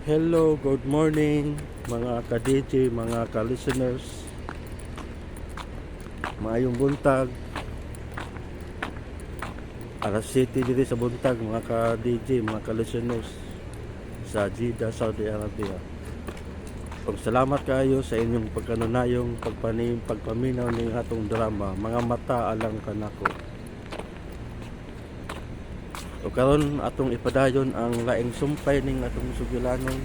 Hello, good morning mga ka-DJ, mga ka-listeners. Maayong buntag. Alas 7 diri sa buntag mga ka-DJ, mga ka-listeners sa Jeddah, Saudi Arabia. Ug salamat kaayo sa inyong pagkanunayong pagpaminaw ning atong drama, Mga Mata Alang Kanako. Ug karon atong ipadayon ang laing sumpay ning atong sugilanon,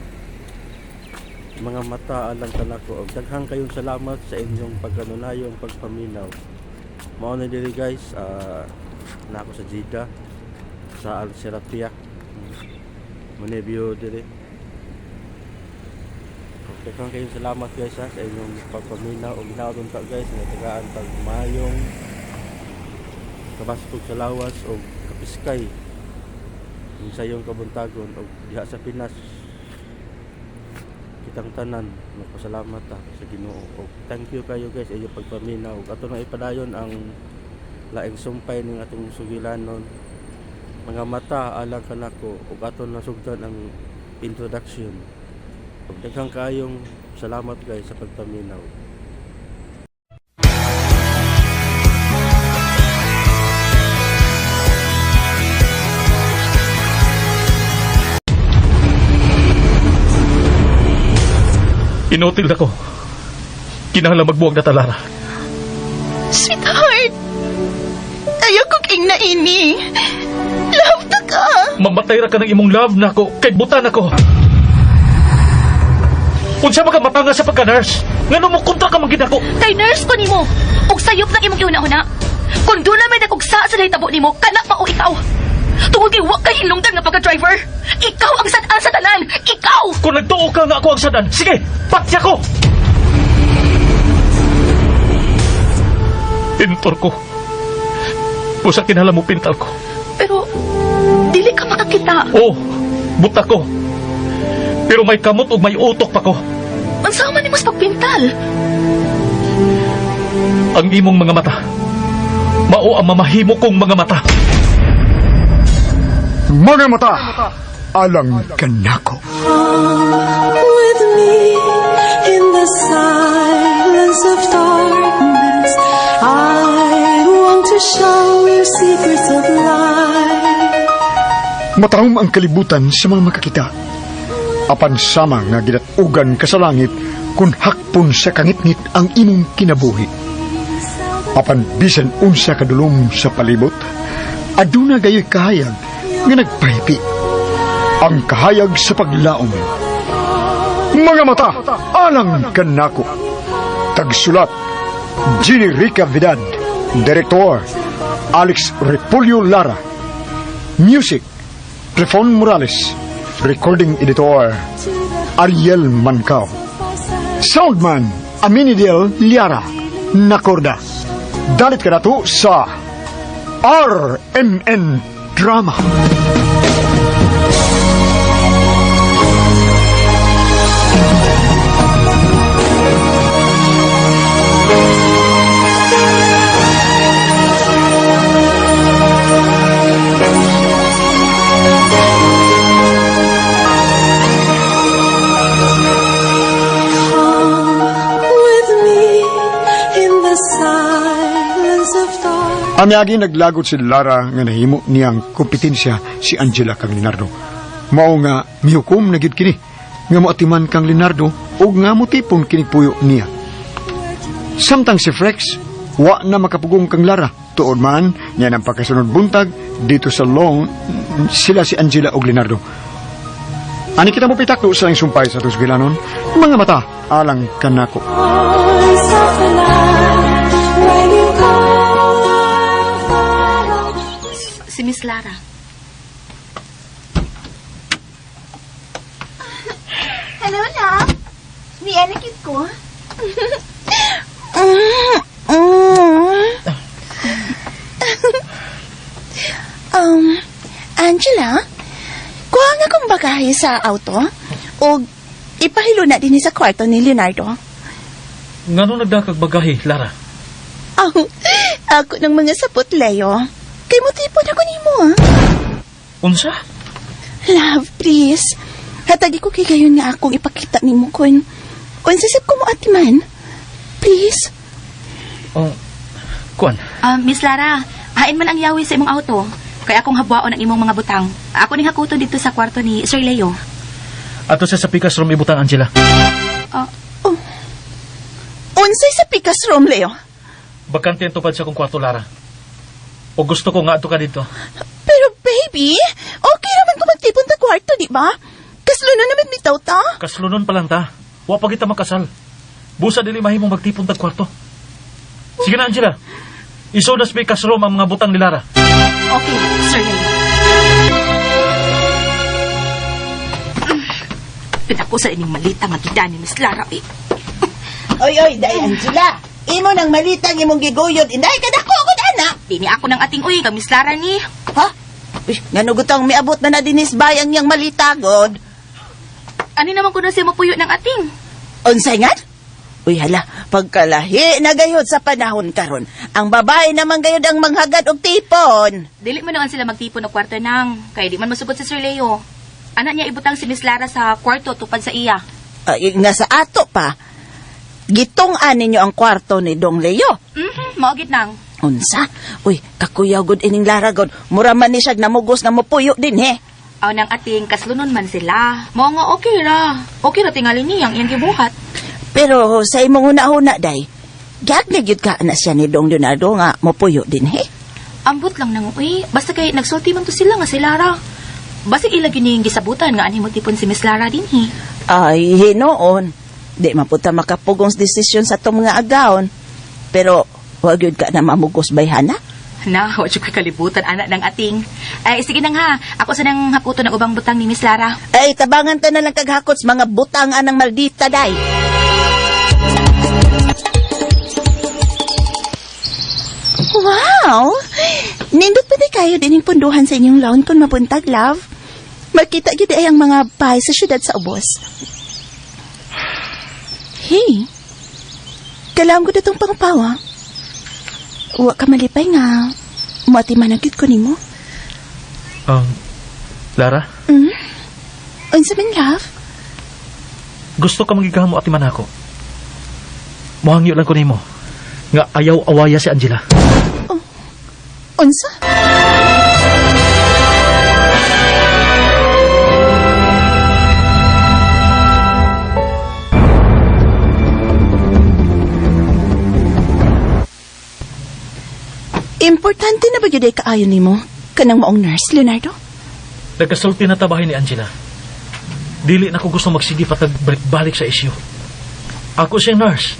Mga Mata Alang Kanako. Ug daghang kayong salamat sa inyong pagkanunayong pagpaminaw. Mao na diri guys, na ako sa Jeddah sa Al Serapia. Manebio diri. Ug daghang kayong salamat guys ha, sa inyong pagpaminaw ug hinaot ta guys nga tagaan tag maayong kabaskog sa lawas og kapiskay ug sa iyong kabuntagon. Og diha sa Pinas kitang tanan magpasalamat ta sa Ginoo. Og thank you kayo guys sa inyong pagpaminaw. Ug ato na ipadayon ang laing sumpay ning atong sugilanon, Mga Mata Alang Kanako, ug ato na sugdan ang introduction. Ug daghang kaayong salamat guys sa pagpaminaw. Inutil ako. Kinahanglan magbuwag na ta, Lara. Sweetheart, ayaw kong ingna ini. Love ta ka. Mamatay ra ka ng imong love nako kay butan ako. Unsa ba ka matanga sa pagka-nurse? Ngano mo kontra ka man gid ako? Kay nurse ko nimo. Ug sayop lang imong gihuna-huna. Kung doon na may nagugsa sa nahitabo nimo, kana pa o ikaw. Tungod kay wa kay hinungdan nga pagka-driver. Ikaw ang sad-an sa tanan. Ikaw! Kung nagtuo ka nga ako ang sadan, sige, patya ko! Pintor ko. Busa kinahanglan mo pintal ko. Pero, dili ka makakita. Oo, buta ko. Pero may kamot ug may utok pa ko. Unsa man nimo sa pagpintal? Ang imong mga mata, mao ang mamahimo kong mga mata. Mga Mata Alang Kanako. With me in the silence of darkness, I want to show you secrets of life. Matahom ang kalibutan sa mga makakita. Apan sama nga gidat-ugan ka sa langit kung hakpon sa kangitngit ang imong kinabuhi. Apan bisan unsa kadulom sa palibot, aduna gayoy kahayag nga nagpahipi. Ang kahayag sa paglaom. Mga Mata Alang Kanako. Tagsulat, Jenny Rica Vidad. Director, Alex Repolyo Lara. Music, Trefon Morales. Recording Editor, Ariel Mancao. Soundman, Aminidel Liara. Nakorda. Dalit ka na to sa RMN Drama. Come with me in the silence of darkness. Amyagi naglagot si Lara nga nahimo niyang kompetensya si Angela kang Leonardo. Mao nga mihukom na gid kini nga moatiman kang Leonardo ug nga motipon kini puyo niya. Samtang si Frex wa na makapugong kang Lara. Tuod man niya nang pagkasunod buntag dito sa long sila si Angela ug Leonardo. Ani kita mo pitakdo sa lang sumpay sa tusgilanon, Mga Mata Alang Kanako. Voice of the night, when you call, I'll follow. Si Miss Lara. Hello, love. Ni-enakit ko. Angela, kuha nga kong bagahe sa auto o ipahilo na din sa kwarto ni Leonardo. Ngano nagdakag bagahe, Lara? Aw, ako ng mga sapot, Leo. Kay mo tipon ako nimo, ah. Unsa? Love, please. Hatagi ko kay gayon nga akong ipakita nimo kun unsisip ko mo atiman. Please. Oh, kuan. Miss Lara, hain man ang yawi sa imong auto. Kaya akong habwaon ang imong mga butang. Ako ning hakuton dito sa kwarto ni Sir Leo. Ato sa pikas room ibutang, Angela. Oh. Unsay sa pikas room, Leo? Bakante ang tupad sa akong kwarto, Lara. O gusto ko nga ato ka dito. Pero baby, okay naman kung magtipon ta kwarto, di ba? Kasluno naman bitaw ta. Kaslunon pa lang ta. Wa pa kita makasal. Busa dili mahimong magtipon tag kwarto. Sige na, Angela. Iso na sa pikas room ang mga butang ni Lara. Okay, Sir Leo. Pinako sa inyong malita nga gida ni Miss Lara. Eh. Oy, oy, day Angela. Imo nang malitang imong giguyod. Inday kadako gud ana. Dini ako ng ating uy, kang Miss Lara ni. Ha? Uy, ngano gutang miabot na na dinis bayang yang malita god. Ani naman kuno siya mapuyo ng ating. Unsay nga? Uy, hala, pagkalahi na gayod sa panahon karon. Ang babae naman gayod ang manghagad og tipon. Dili man naman sila magtipon og kwarto nang, kay di man masugot si Sir Leo. Anak niya ibutang si Miss Lara sa kwarto tupad sa iya. Ay, nga sa ato pa. Gitong-an ninyo ang kwarto ni Dong Leo. Mao gid nang. Unsa? Uy, kakuyaw gud ining Lara gud. Mura man ni siya namugos nga mopuyo din he. Aw nang ating kaslunon man sila. Mao nga okay ra. Okay ra tingali niyang iyang gibuhat. Pero sa imong una-una day, gag na gyud ka na siya ni Dong Leonardo nga mopuyo din he. Ambot lang nang uy, basta kay nagsulti man to sila nga si Lara. Basig ila gyud niyang gisabutan nga ani mo tipon si Miss Lara din he. Ay, hinoon. Di man po ta makapugong sa desisyon sa itong mga agawon. Pero, wag yun ka na mamugos bayhana. Na, wa jud ko'y kalibutan anak ng ating. Ay sige nang ha, ako sa nang hakuton ang ubang butang ni Miss Lara. Ay, tabangan ta na lang kaghakot sa mga butang anang maldita, day. Wow! Nindot pa di kayo din yung punduhan sa inyong lawn kung mabuntag, love. Makita gyud ay ang mga bahay sa syudad sa ubos. Hey, kailangan ko datong pangpawa. Wa ka malipay nga. Muati man ang gyud ko nimo. Lara? Hmm? Unsa man, love? Gusto ka magigahamo ati man ako. Mohangyo lang ko nimo nga ayaw awaya si Angela. Oh. Unsa? Importante na ba gyud ay kaayo nimo kanang maong nurse, Leonardo? Nagkasulti na tabahin ni Angela. Dili na ko gusto magsige patag balik-balik sa isyu. Ako siyang nurse.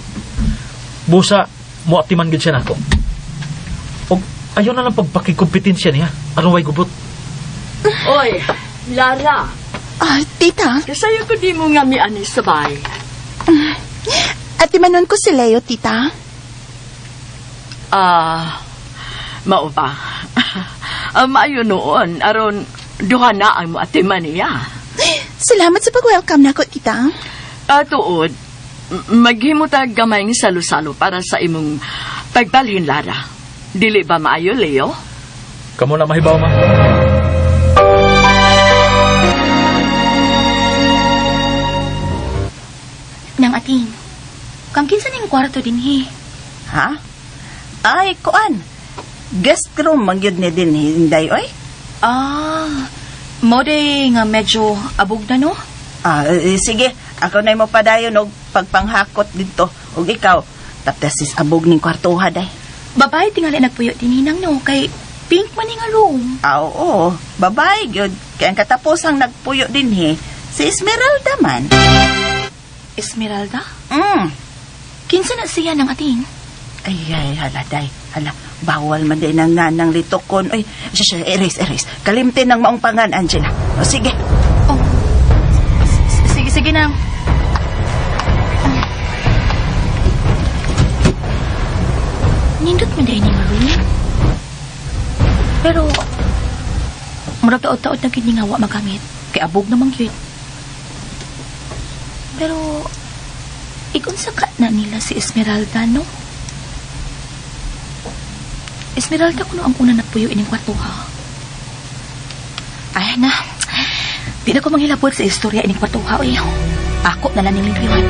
Busa, muatiman gid siya nako. Og ayaw na lang pagpakikompetensya niya. Aron way gubot. Oy, Lara. Ah, tita. Kasayo ko di mo nga miani sa bahay. Ate manon ko si Leo, tita. Ah, mao ba? Maayo noon, aron duha na ang atiman niya. Salamat sa pag-welcome nako, tita. Tuod, maghimo ta gamay nga salo-salo para sa imong pagbalhin, Lara. Dili ba maayo, Leo? Kamo na mahibaw, ma. Nang ating, kang kinsa ning kwarto din he? Ha? Ay, kuan. Guest room man gyud ni din hinday oy. Ah, mo day nga medyo abog na no? Sige, ako na mo padayon og pagpanghakot dito. Og ikaw, taptasis abog ning kwartuha day. Babae tingali nagpuyo din hinang no kay pink man ni nga room. Ah, oo, babae gyud. Kay ang katapusang nagpuyo din he, si Esmeralda man. Esmeralda? Mm. Kinsa na siya ng ating? Ay, ay, hala, day. Hala, bawal man din ang nganang litokon. Ay, siya, siya, erase, erase. Kalimtin ng maong pangan, Angela. O, sige. Oh. Sige, sige na. Nindot man din nga room. Pero, murag taod-taod na gyud ni nga wa magamit. Kay abog namang gyud. Pero, ikunsa ka na nila si Esmeralda, no? Esmeralda kuno ang una nagpuyo ining kwarto, ha? Ay, na. Di na ko manghilabot sa istorya ining kwartuha, oy. Ako na lang ning limpyuhan.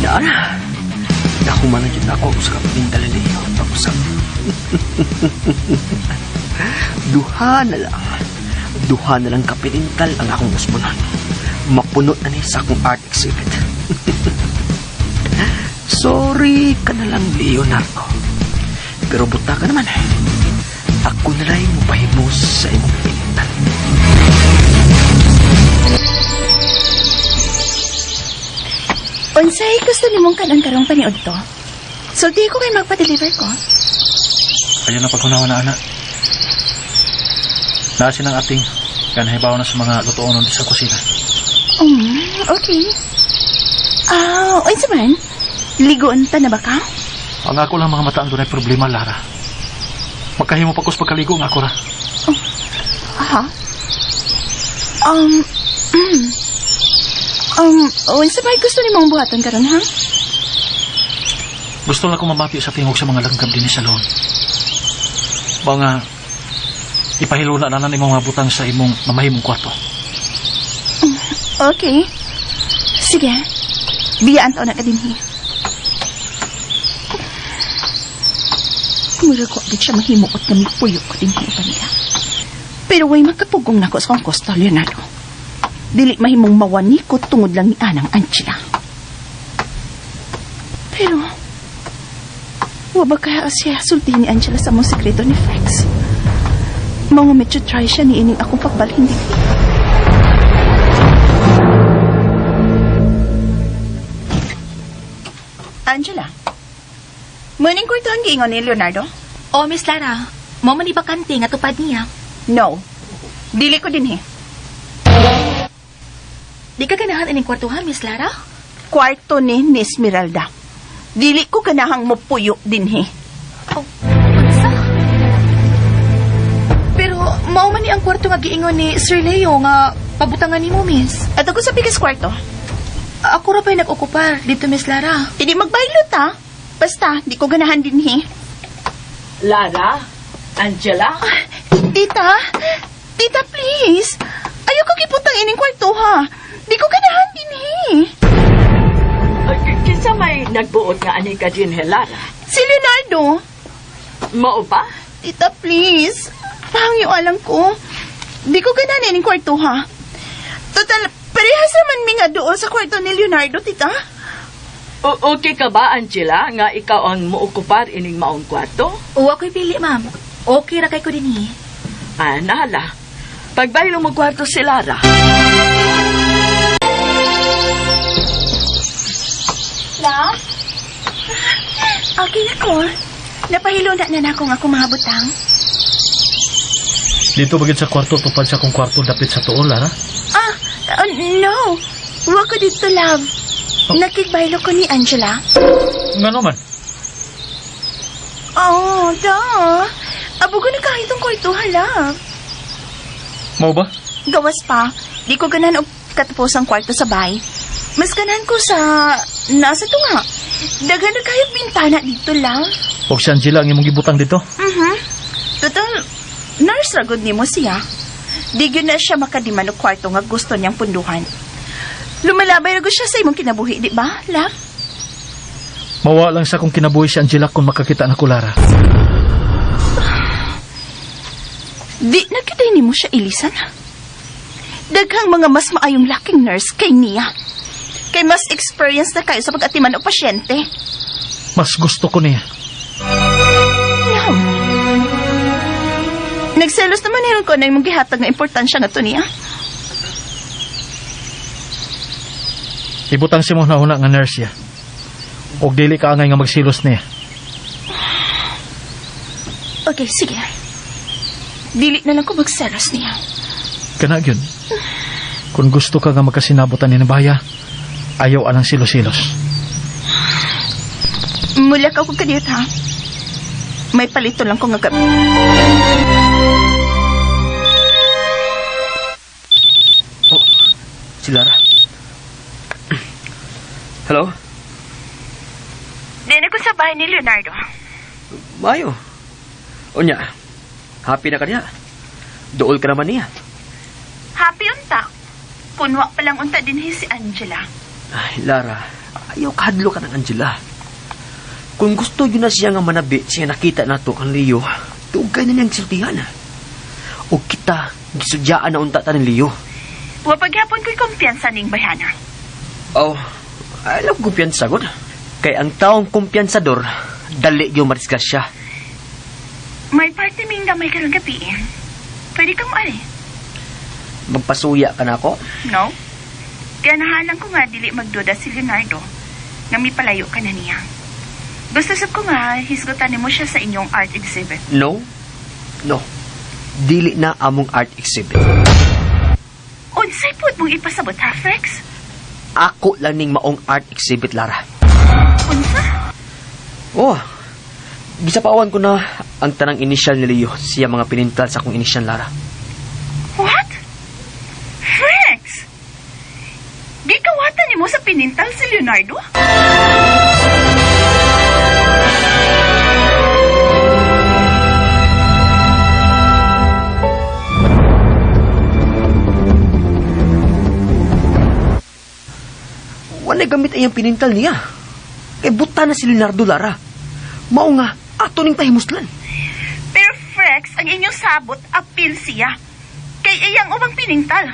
Lara, nahuman na dyan ako sa kapintal ni Leo. Pag-usap. Duha na lang. Duha na lang kapinintal ang akong usbunan. Mapuno na ni sa akong art exhibit. Sorry ka na lang, Leonardo. Pero buta ka naman. Ako na lang mupahimos sa imong pinintal. Unsay gusto nimong kanon karong paniud to? Sulti ko kay magpa-deliver ko. Ayaw na paghunawa na, anak. Naasin ang ating kanahibaw na sa mga lutoon nun sa kusina. Okay. Ah, unsa man? Ligoon ta na ba ka? Ang ako lang mga mataan doon ay problema, Lara. Magkahimo pa ko sa pagkaligo ang ako ra. Aha. Unsa ba gusto nimong buhaton karon ha? Gusto lang ko mamati sa tingog sa mga langgam din sa salon. Mga ipahiluna na na imong mga butang sa imong mamahimong kwarto. Okay. Sige. Biyaan taon na ka dinhi. Mura ko agad siya mahimuot na mipuyo ko dinhi pa nila. Pero way magkapugong nako sa kong gusto, Leonardo. Dili mahimong mawani ko tungod lang ni Anang Angela. Pero, wa ba kaya siya sulti ni Angela sa mong sekreto ni Flex? Mga medyo try siya ni ining akong pagbalhin dinhi. Angela, muning kwartuhan giingon ni Leonardo? Oh, Miss Lara, mo man ibakante nga tupad niya. No. Dili ko dinhi. Di ka ganahan ining kwartuhan, Miss Lara? Kwarto ni Esmeralda. Dili ko ganahang mopuyo dinhi. Oh, unsa? Pero mao man ni ang kwarto nga giingon ni Sir Leo nga pabutangan nimo, Miss. At ako sa bigas kwarto. Ako ra pa'y nag-okupar dito, Miss Lara. Hindi magbaylot ha. Basta, di ko ganahan dinhi. Lara? Angela? Tita! Tita, please! Ayoko giputang ining kwarto ha. Di ko ganahan dinhi. Kinsa may nagbuot nga ani ka din, Lara? Si Leonardo. Mao ba? Tita, please. Pahangyo alang ko. Di ko ganahan ining kwarto ha. Total, parehas naman mi nga doon sa kwarto ni Leonardo, tita. Okay ka ba, Angela, nga ikaw ang muokupar ining maong kwarto? O ako'y pili, ma'am. Okay ra kay ko dinhi. Ah, nahala. Pagbaylo mo kwarto si Lara. Love? Okay na ko. Napahilo na na ako nga akong mga butang. Dito bagid sa kwarto, tupad sa akong kwarto, dapit sa tuol, Lara. Ah, no. Wa ko dito, love. Oh. Nakigbaylo ko ni Angela. Nga naman. Oh, da. Abo ko na kahit ang kwarto, ha, love. Mao ba? Gawas pa. Di ko ganan og katapos ang kwarto sa bahay. Mas ganan ko sa... Nasa tunga. Daghan na kayo bintana dito, love. Og si Angela ang imong gibutang dito? Mhm. Total, nurse ra gud nimo siya. Di gyud na siya makadiman og kwarto nga gusto niyang punduhan. Lumalabay ra gud siya sa imong kinabuhi, di ba, love? Mawa lang sa akong kinabuhi si Angela kung makakita na ko, Lara. Di na kita nimo siya ilisan. Daghang mga mas maayong laking nurse kay niya. Kay mas experience na kayo sa pag-atiman og pasyente. Mas gusto ko niya. No. Nagselos naman hiron ko na imong gihatag nga importansya nga to niya. Ibutang si mo na nga nurse siya. Og dili ka angay nga magsilos niya. Okay, sige. Dili na lang ko magselos niya. Kana gyud. Kung gusto ka nga magkasinabutan ni Nabaya, ayaw anang silos-silos. Mula ka ko kadiyot ha. May palito lang ko nga gabi. Oh, si Lara. Hello? Dini ko sa bahay ni Leonardo. Mayo. Unya, happy na ka niya. Dool ka naman niya. Happy unta. Kunwa pa lang unta din si Angela. Ay, Lara, ayaw kahadlo ka ng Angela. Kung gusto yun na siya nga manabi, siya nakita na to ang Leo, dugay na niyang sultihan. O kita, gisudyaan na unta ta ni Leo. Wa paghapon ko'y kumpiyansa ning bayhana. Oh, alam ko kumpiyansa gud. Kay ang taong kumpiyansador, dali yung madisgrasya. May party ming gamay karong gabi eh. Pwede kang ari. Magpasuya ka na ako. No? Ganahalan ko nga dili magduda si Leonardo nga mipalayo ka na niya. Gusto sab ko nga hisgutan nimo siya sa inyong art exhibit. No. No. Dili na among art exhibit. Unsay pud mong ipasabot ha, Frex? Ako lang ning maong art exhibit, Lara. Unsa? Oh, gisapawan ko na ang tanang initial ni Leo siya mga pinintal sa akong initial, Lara. What? Frex! Gikawatan nimo sa pinintal si Leonardo? Wala gamit ay ang pinintal niya. Kay buta na si Leonardo, Lara. Mao nga, ato ning pahimuslan. Pero Frex, ang inyong sabot, apil siya. Kay iyang ubang pinintal.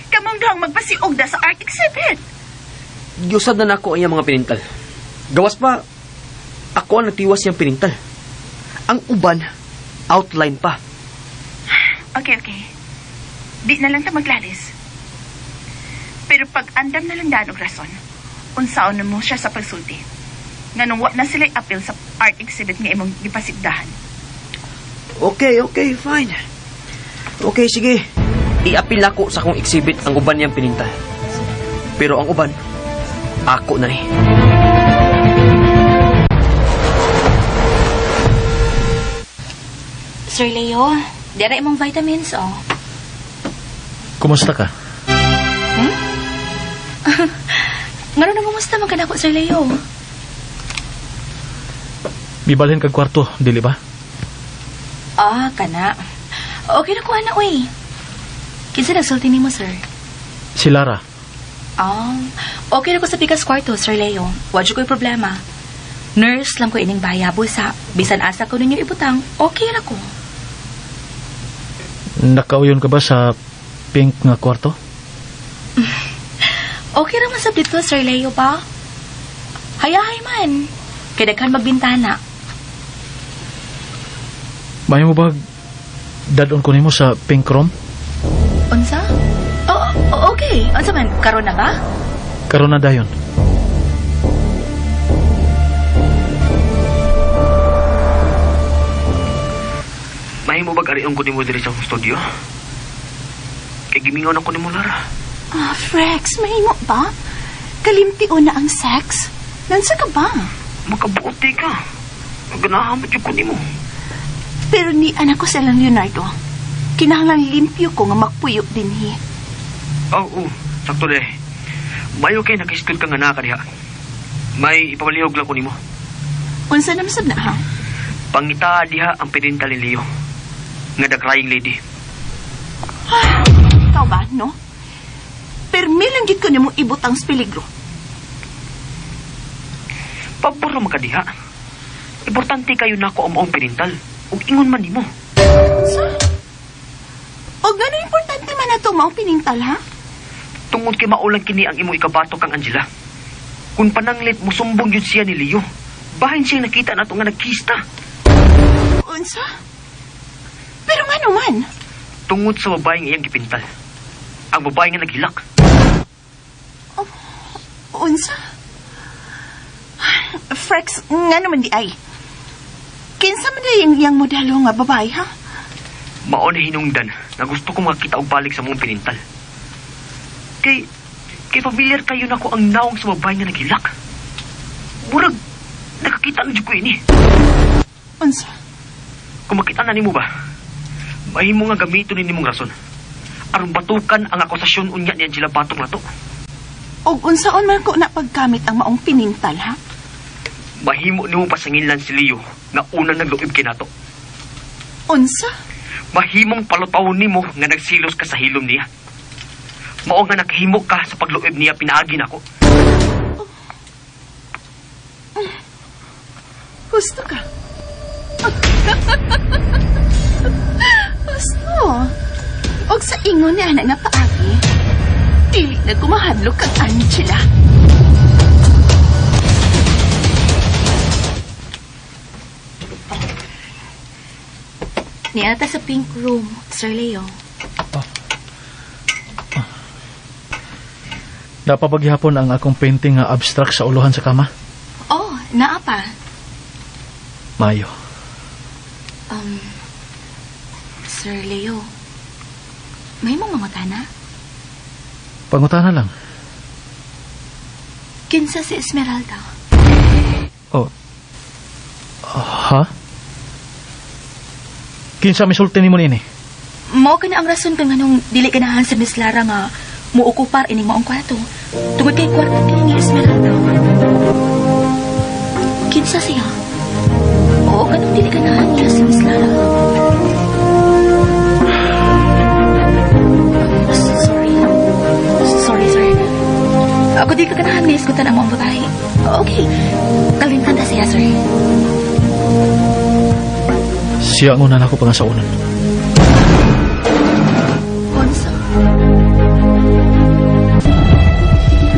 Kamong duhang magpasiugda sa art exhibit. Giusab na nako ang iyang mga pinintal. Gawas pa, ako ang nagtiwas niyang pinintal. Ang uban, outline pa. Okay, okay. Di na lang ta maglalis. Pero pag andam na lang daan og rason, unsaon na mo siya sa pagsulti. Nganong wa na sila'y apil sa art exhibit nga imong gipasigdahan. Okay, okay, fine. Okay, sige. Iapil nako sa akong exhibit ang uban niyang pinintal. Pero ang uban, ako na ni. Sir Leo, dira imong vitamins, oh. Kumusta ka? Ngano na kumusta man ka nako, Sir Leo? Mibalhin kag kwarto, dili ba? Ah, kana. Okay na ko ana, oy. Kinsa nagsulti nimo, sir? Si Lara. Ah, okay na ko sa pikas kwarto, Sir Leo. Wa jud ko'y problema. Nurse lang ko ining bayabo sa bisan asa ko ninyo ibutang, okay ra ko. Nakauyon ka ba sa pink nga kwarto? Okay ra man sab dito, Sir Leo ba? Hayahay man. Kay daghan magbintana. May mo ba dadon ko nimo sa pink room? Unsa? Oh, oh, okay. Unsa man karon na ba? Karon na dayon. Mahimo ba arion ko nimo diri sa akong studio? Kay gimingaw na ko nimo, Lara. Ah, Frex, mahimo ba? Kalimtio na ang sex. Nansa ka ba? Makabuote ka. Ganahan mo jud ko nimo. Pero ni anak ko sa lang Leonardo. Kinahanglan limpyo ko nga magpuyo dinhi. Oh, oh, sakto de. Mayo kay naka-school ka nga naa ka diha. May ipamaliog lang ko nimo. Unsa naman sab na ha? Pangita diha ang pinintal ni Leo. Nga the crying lady. Ikaw ba, no? Permi lang gid ko nimo ibutang sa peligro. Pabor ra makadiha. Importante kayo nako ang maong pinintal. Ug ingon man nimo. Unsa? O gano importante man ato maong pinintal, ha? Tungod kay maulang kini ang imong ikabato kang Angela. Kung pananglit musumbong yun siya ni Leo. Bahin siya nakita nato nga nagkista. Unsa? Pero ngano man? Tungod sa babaeng iyang gipintal. Ang babae nga naghilak. Unsa? Frex, ngano man di ay? Kinsa man di yung iyang modelo nga babae, ha? Mao na hinungdan na gusto ko makita og balik sa mong pinintal. Kay familiar kayo nako ang nawong sa babae nga naghilak. Murag nakakita na jud ko ini. Unsa? Kung makita na nimo ba, mahimo nga gamiton ni nimong rason. Aron batukan ang akusasyon unya ni Angela Batong nato. Og unsaon man ko na pagkamit ang maong pinintal, ha? Mahimo nimo pasanginlan si Leo nga unang nagluib kinato. Unsa? Mahimong palutawon nimo nga nagsilos ka sa hilom niya. Mao nga nakahimo ka sa pagluib niya pinaagi nako. Gusto ka? Gusto. Og sa ingon ni anak nga paagi, dili na kumahadlok kang Angela. Niata sa pink room, Sir Leo. Napapaghihapon ang akong painting nga abstract sa uluhan sa kama. Oh, naa pa. Mayo. Um, Sir Leo, may mga mangutana? Pangutana lang. Kinsa si Esmeralda? Oh. Ha? Kinsa misulti nimo niini? Mao ka na ang rason kung anong dili ganahan si Miss Lara nga muokupar ining maong kwarto. Tungod kay kwarto kini ni Esmeralda. Kinsa siya? Oo, kanong dili ganahan niya si Miss Lara. Sorry. Sorry, sir. Ako di ka ganahan nga isgutan ang maong babae. Okay. Kalimtan ta siya, sir. Siya ang una nako pangasaunan. Unsa?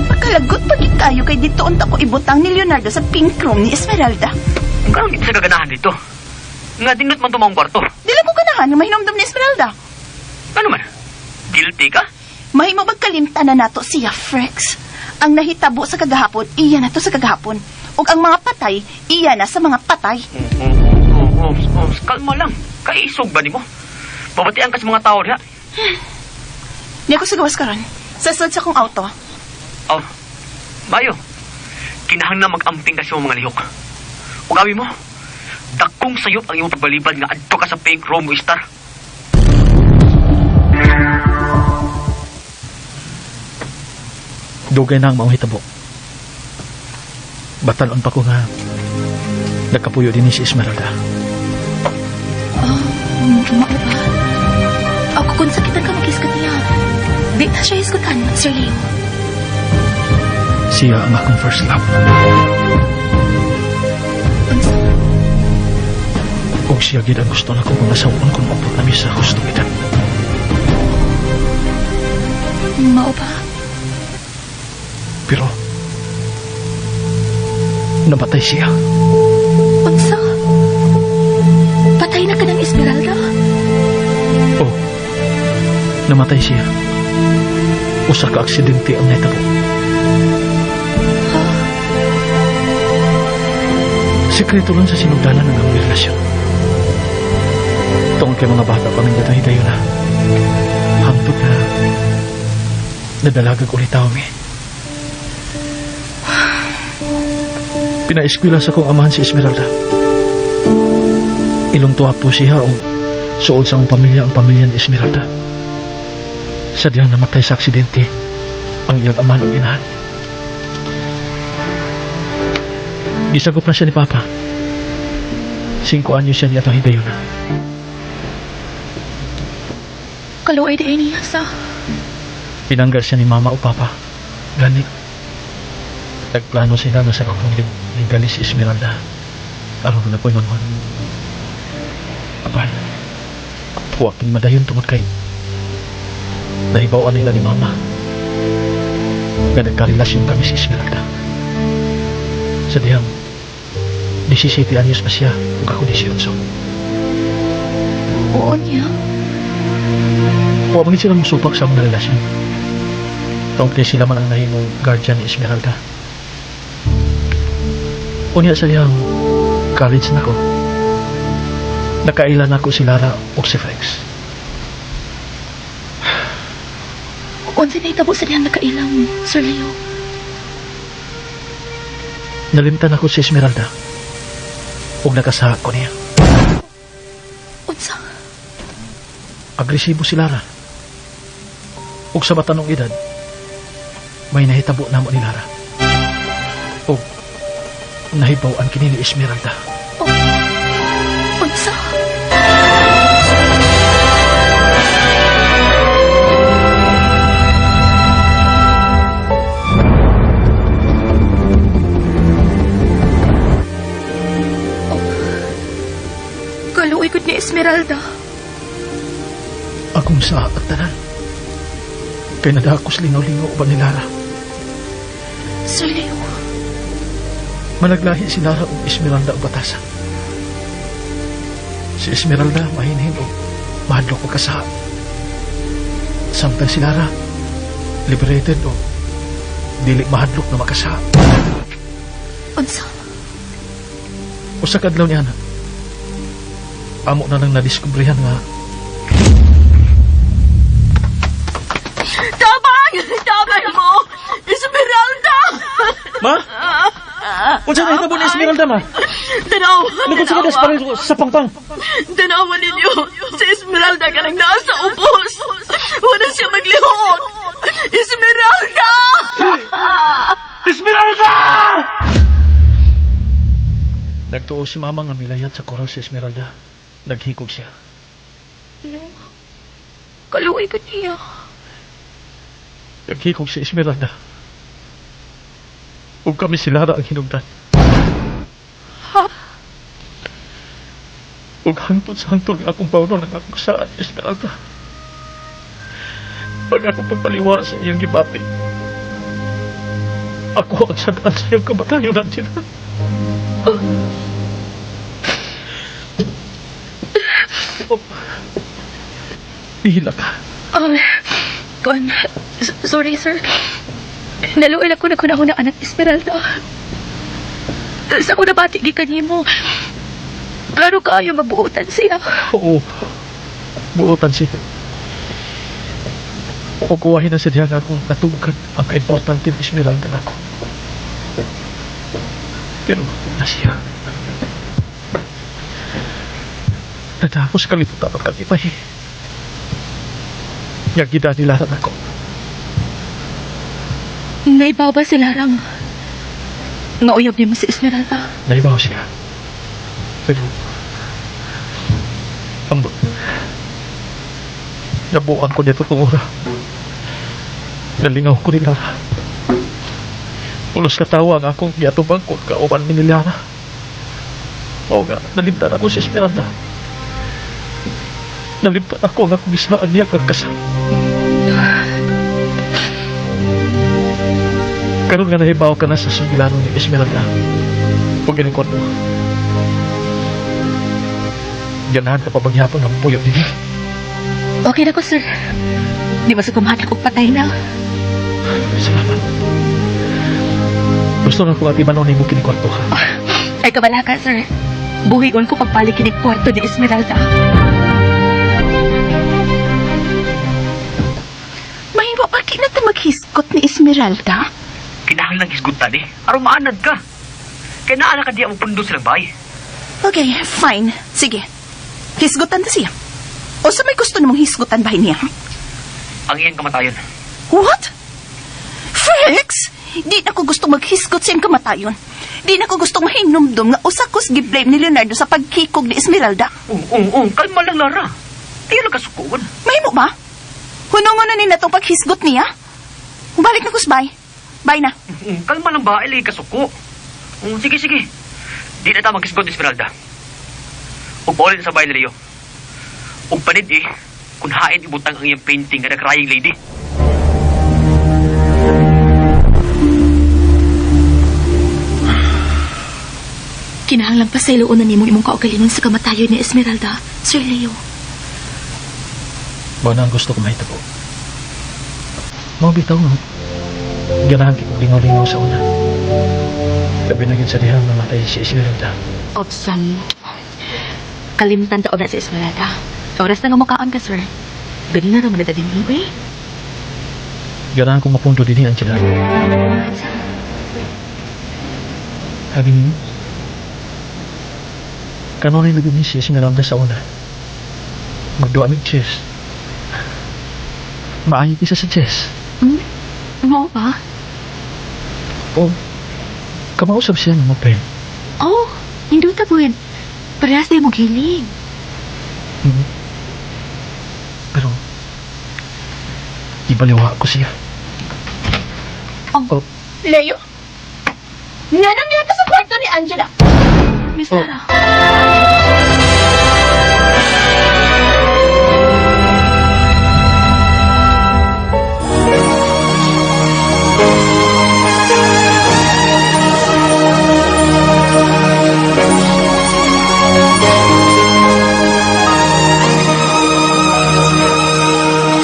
Pagkalagot pag kayo kay dito unta ko ibutang ni Leonardo sa pink room ni Esmeralda. Karon di sa kaganahan dito. Nga dinot man tumaong kwarto. Dili ko ganahan nga mahinomdom ni Esmeralda. Ano man? Guilty ka? Mahimo magkalimtan na nato siya, Frex. Ang nahitabo sa kagahapon, iya na to sa kagahapon. Ug ang mga patay, iya na sa mga patay. Oh, oh, kalma lang. Kaisog ba nimo? Babatian ka sa mga tao diha. Niya ko sa gawas karon. Sa sud sa kong auto. Oh, Mayo. Kinahanglan mag-amping ka sa imong mga lihok. Ug abi mo, dakong sayop ang imong pagbalibad nga adto ka sa pink room mo star. Dugay na ang maong hitabo. Batanon pa ko nga nagkapuyo din ni si Esmeralda. Mao ba? Ako kung sakitan ka mag-isgot niya. Di na siya isgutan, Sir Leo. Siya ang akong first love. Unsa? Ug siya gid ang gusto na kong pangasawon kung maabot nami sa gustong edad. Mao ba? Pero namatay siya. Unsa? Patay na ka ng Esmeralda? Oh, namatay siya. Usa ka aksidente ang nahitabo. Sekreto lang sa sinugdanan ng among relasyon. Tungod kay mga bata pa ng higayon na. Hangtod na nadalagag ulit ako mi. Pinaeskwela sa kong amahan si Esmeralda. Ilong tuwa po siya o suod sa akong pamilya ang pamilya ni Esmeralda. Sadyang namatay sa aksidente ang iyang amahan ug inahan. Gisagop na siya ni Papa. 5 anyo siya niya itong higayon na. Kaluoy di ay niya sa... Pinanggal siya ni Mama o Papa. Gani. Nagplano sila na sa kong legalis si Esmeralda. Aron na po'y manwan. Apan, huwag madayon tungod kay nahibawan nila ni Mama nga nagkarelasyon kami si Esmeralda. Sa dihang, 17 anyos pa siya ug ako 18. Oo niya. Huwag man sila musupak sa among relasyon. Tungkol kay sila man ang nahimong guardian ni Esmeralda. Unya sa dihang college na ko. Nakaila na ko si Lara o si Frex. Unsa nahitabo sa dihang nakailang, Sir Leo? Nalimtan ako si Esmeralda. Ug nakasaha ko niya. Unsa? Agresibo si Lara. Ug sa batanong edad, May nahitabo namo ni Lara. O nahibaw-an kini ni Esmeralda. Unsa? Oh. Kaluoy gud ni Esmeralda. Akong sa at tanan. Kay nadakos lingaw-lingaw uban ni Lara. Sir Leo, Managlahi si Lara ug Esmeralda og batasan. Si Esmeralda mahinhin og mahadlok pagkasaha. Samtang si Lara liberated o dili mahadlok na makasaha. Unsa? Usa ka adlaw niya na amo na lang nadiskubrehan nga Tabang! Tabang mo! Esmeralda! Ma? Unsa na hitabo ni Esmeralda, ma? Tanaw! Nagkon sa kadas para sa pangpang. Tanawa ninyo! Si Esmeralda ka nang nasa ubos! Wala siya maglihok! Esmeralda! Esmeralda! Nagtuo si mama nga milayat sa koral si Esmeralda. Naghikog siya. Kaluoy gud niya. Naghikog si Esmeralda. Ug kami si Lara ang hinugdan. Ha? Ug hangtod sa hangtod nga akong bawlo ng akong saan, Esmeralda. Pag ako pagpaliwa sa iyong gibati, ako ang sadaan sa iyong kamatayon, Angela. Oh. Dihila ka. Kon, sorry sir. Naluoy ako na kunahuna anak Esmeralda. Sa ko nabati gikan nimo. Klaro kaayo mabuotan siya. Oo. Buotan siya. O kuwahin na siya nga akong natugkad ang kaimportante ni Esmeralda nako. Pero na siya. Natapos kaliputan ang kalipay. Nga gida nila nako. Naibaw ba si Larang? Nga uyab nimo si Esmeralda. Naibaw siya. Pero ambot. Nabuang ko niya totoong ora. Nalingaw ko ni Lara. Pulos katawa ang akong giatubang ko kauban mi ni Lara. Oo nga, nalimtan ako si Esmeralda. Nalimtan ako ang akong islaan niya kagkasal. Karon nga nahibaw ka na sa sugilano ni Esmeralda. Pag ganing kwarto. Ganahan ka pa bagyapon ang puyo niya. Okay na ko, sir. Di ba sa kumhatak og patay na? Salamat. Gusto na ko atiman nimo kini kwarto ha. Ay, kabala ka, sir. Buhigon ko pagpalik kini kwarto ni Esmeralda. Mahimo pa na ta maghisgot ni Esmeralda? Kinahanglan hisgutan eh. Aron maanad ka. Kaya naa ka diya mo pundo silang bay. Okay, fine. Sige. Hisgutan ta siya. O sa may gusto namong hisgutan ba niya? Ang iyang kamatayon. What? Felix! Di na ko gusto maghisgot sa iyang kamatayon. Di na ko gusto mahinumdum nga usa ko gi-blame ni Leonardo sa pagkikog ni Esmeralda. Ung. Kalma lang, Lara. Ayaw lang kasukuan. Mahimo ba? Hunongon na ni na tong paghisgot niya. Balik na kus, bye. Bye na. Ung, kalma lang ba? Ay, kasuko. Ung, sige, sige. Di na ta maghisgot ni Esmeralda. Ug paulin sa bahay ni Leo. Ug panid eh, kung hain ibutang ang iyang painting nga The Crying Lady. Kinahanglan pa sa iluon na nimo imong kaugalingon sa kamatayon ni Esmeralda, Sir Leo. Mao na ang gusto ko mahitabo. Mao bitaw nga. Ganahan kay kog lingaw-lingaw sa una. Labi na gyud sa dihang namatay si Esmeralda. Opsan. Kalimtan ta na si Esmeralda. Oras na nga mukaon ka, sir. Ganun na naman na din eh. Ganahan ko mapundo dinhi, Angela. Sabi niyo, kanunay lagi ni si Esmeralda sa una. Magduwa mig chess. Maayo kisa sa chess. Mao ba? Oh, kamausap siya ng mapel. Oh, hinduta po yun. Parehas na mong hiling. Pero, ibaliwa ko siya. Oh. Oh. Leo? Nga nang ka sa kwarto ni Angela. Miss Oh. Lara.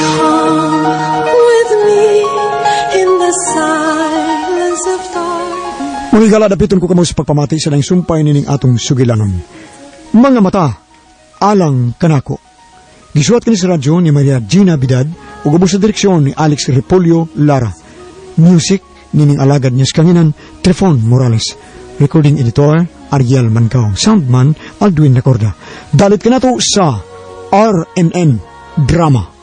Come with me in the silence of darkness. Mga higala, dapiton ko kamo sa pagpamati sa laing sumpay nining atong sugilanon. Mga mata, alang kanako. Gisuwat kini sa radyo ni Maria Gina Bidad ug ubos sa direksyon ni Alex Repolyo Lara. Music nining alagad niya sa kanginan Trefon Morales. Recording editor Ariel Mancao. Soundman Aldwin Nacorda. Dalit kanato sa RNN Drama.